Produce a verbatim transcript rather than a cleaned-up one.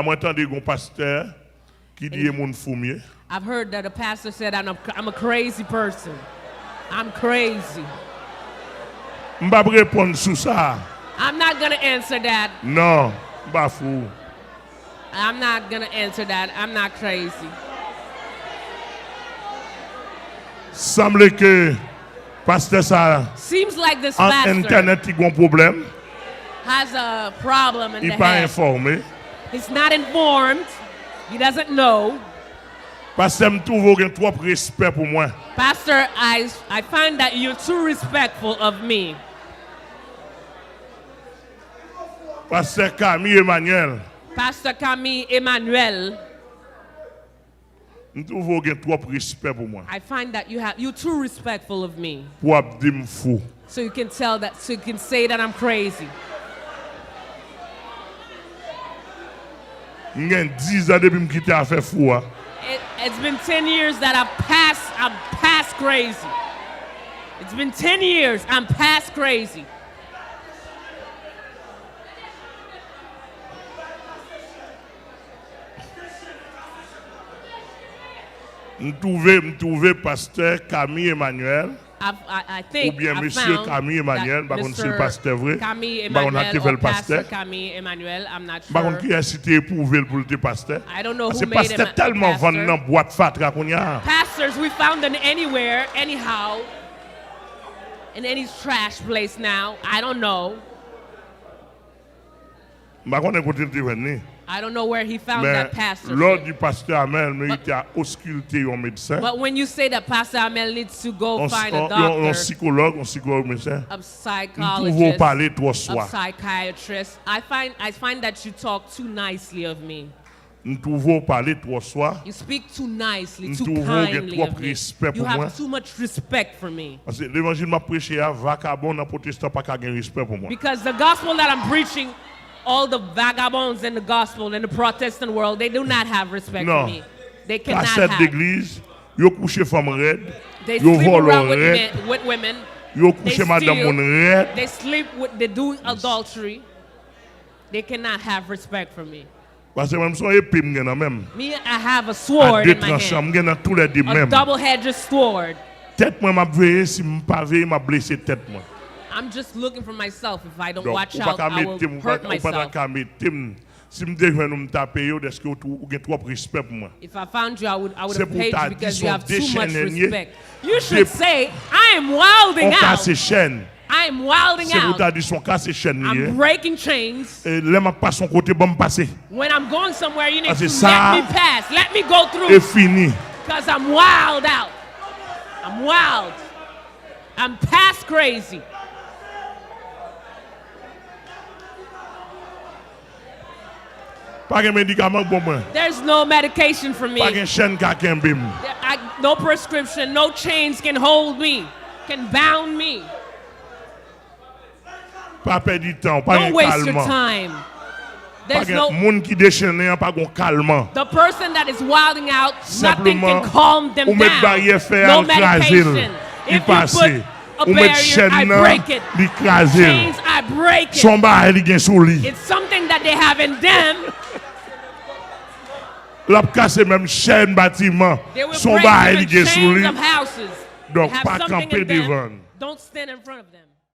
Mwen tande gon pastè ki di e moun fou m ye. I've heard that a pastor said I'm a, I'm a crazy person. I'm crazy. M p ap reponn sou sa. I'm not going to answer that. Non, m pa fou. I'm not going to answer that. I'm not crazy. Sanble ke pastè sa Seems like this an pastor entènèt li gon pwoblèm. Has a problem in Li the pa head. Enfòme. He's not informed. He doesn't know. Pastè, m twouve w gen twòp respè pou mwen. Pastor, I, I find that you're too respectful of me. Pastè Camille Emmanuel. Pastor Camille Emmanuel, M twouve w gen twòp respè pou mwen. I find that you have you're too respectful of me. Pou w ap di m fou. So you can tell that so you can say that I'm crazy. M gen dizan depi m kite afè fou a. It, it's been ten years that I've passed I'm past crazy. It's been ten years I'm past crazy. M twouve, m twouve pastè Camille Emmanuel I've, I, I think oubyen I mesye found Camille Emmanuel, m that pa konn si l Mr. Pastè vre, Camille m pa konn ak ki Emmanuel fè or l pastè, Pastor Camille Emmanuel, I'm not m pa konn sure. Kiyès ki te epwouve l pou l te pastè. I don't know who Paske made him pastè a tèlman vann pastor. Nan bwat fatra kounye a. Pastors, we found them anywhere, anyhow, in any trash place now. I don't know. M pa konnen kote l te jwenn li. I don't know where he found Men that pastor. Lè w di pastè Amel merite a oskilte yon medsen, But when you say that Pastor Amel needs to go yon, find a yon, yon doctor, sikològ, yon sikològ medsen, a m twouve w pale psychologist, twò a swa. Psychiatrist, I find I find that you talk too nicely of me. M twouve w pale twò swa. You speak too nicely, M too twouve w gen kindly twòp of me. Respè You pou mwen. Have too much respect for me. Paske levanjil m ap preche a, vakabon nan pwotestan pa ka gen respè pou mwen. Because the gospel that I'm preaching, all the vagabonds in the gospel in the Protestant world, they do not have respect Non. For me. They cannot Kasèt have. Legliz, yo kouche fanm rèd, They yo sleep vòlò around with rèd, men, with women. Yo They kouche madanm steal. Moun rèd. They sleep with. They do adultery. They cannot have respect for me. Paske mwen m se yon epe m gen nan men m. Me, I have a A sword de in my tranchan, m hand. Gen nan tou lè de A men m. Double-edged sword. Tèt mwen m ap veye, si m pa veye m ap blese tèt mwen. I'm just looking for myself. If I don't Donk, watch ou pa out, ka I will mete m, ou pa, Hurt ou pa ta myself. Ka mete m. Si m te jwenn ou m tape yo, dèske ou, ou gen twòp respè pou mwen. If I found you, I would, I would Se have pou w paid ta you di because se you yon Have too much dechennenye. Respect. You should say, I am wilding On out. Kase chèn. I am wilding Se pou w out. Ta di se yon kase chèn li ye. I'm breaking chains. E lè m ap pase yon kote, ban m pase. When I'm going somewhere, you need Paske to sa let me pass. Let me go through. E fini. Because I'm wild out. I'm wild. I'm past crazy. Pa gen medikaman k bon mwen. There's no medication for me. Pa gen chèn ka kenbe m. I, no prescription, no chains can hold me, can bound me. Pa pèdi tan, pa Don't gen waste your kalman. Time. Pa There's gen no. Moun ki dechennen an pa gen kalman. The person that is wilding out, nothing Senpleman, can calm them ou met down. Baryè fè No a, l kraze l. Medication. Li If you pase. Put a Ou met barrier, chèn I nan, break it. Li kraze l. Chains, I break Se yon it. Bagay li gen sou li. It's something that they have in them. L ap kase menm chèn batiman. They will Se yon break bagay li even gen sou chains li. Of houses. Donk, They have pa something kanpe in them. Devan. Don't stand in front of them.